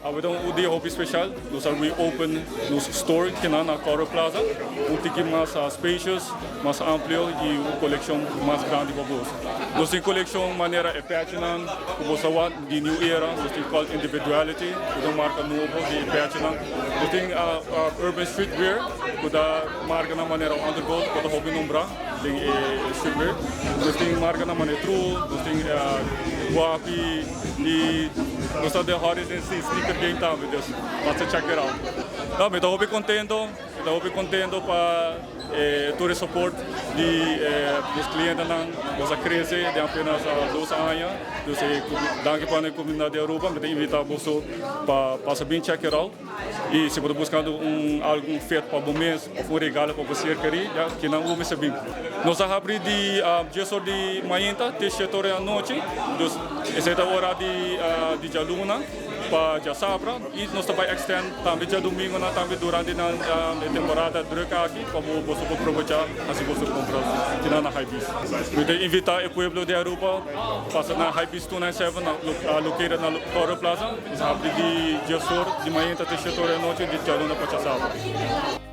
Awe ta un dia hopi special. Nos a reopen nos store kinan na Coral Plaza. Un tiki mas spacious, mas amplio y un coleccion mas grandi pa boso. Nos tin coleccion manera e patchnan cu bo sa wak di New Era. Nos tin Cult Individuality cu ta un marca nobo di e patchnan. Nos tin Urban Streetwear cu ta marcanan manera Undergold cu ta hopi nombra den e streetwear. Nos tin marcanan manera True, nos tin Guapi y nos ta the hottest in sneaker game tambe, dus pasa check it out. No, mi ta hopi contento, mi ta hopi contento pa tur e support di nos clientenan. Nos a crece den apenas 2 aña, dus danki pa e comunidad di Aruba. Mi ta invita boso pa pasa bin check it out. Y si bo ta buscando un algun fit pa bo mes of un regalo pa bo ser keri, ya, kinan bo mester bin. Nos ta habri di 10 or di mainta te 7 or di anochi, dus esey ta ora di dialuna pa diasabra y nos ta bay extend tambe diadomingo na tambe durante e temporada druk aki pa bo por aprovecha haci bo compras kinan na Hypebeast. Mi ta invita e pueblo di Aruba pasa na Hypebeast 297 located na Coral Plaza. Nos habri di 10 or di mainta te 7 or di anochi di dialuna pa diasabra.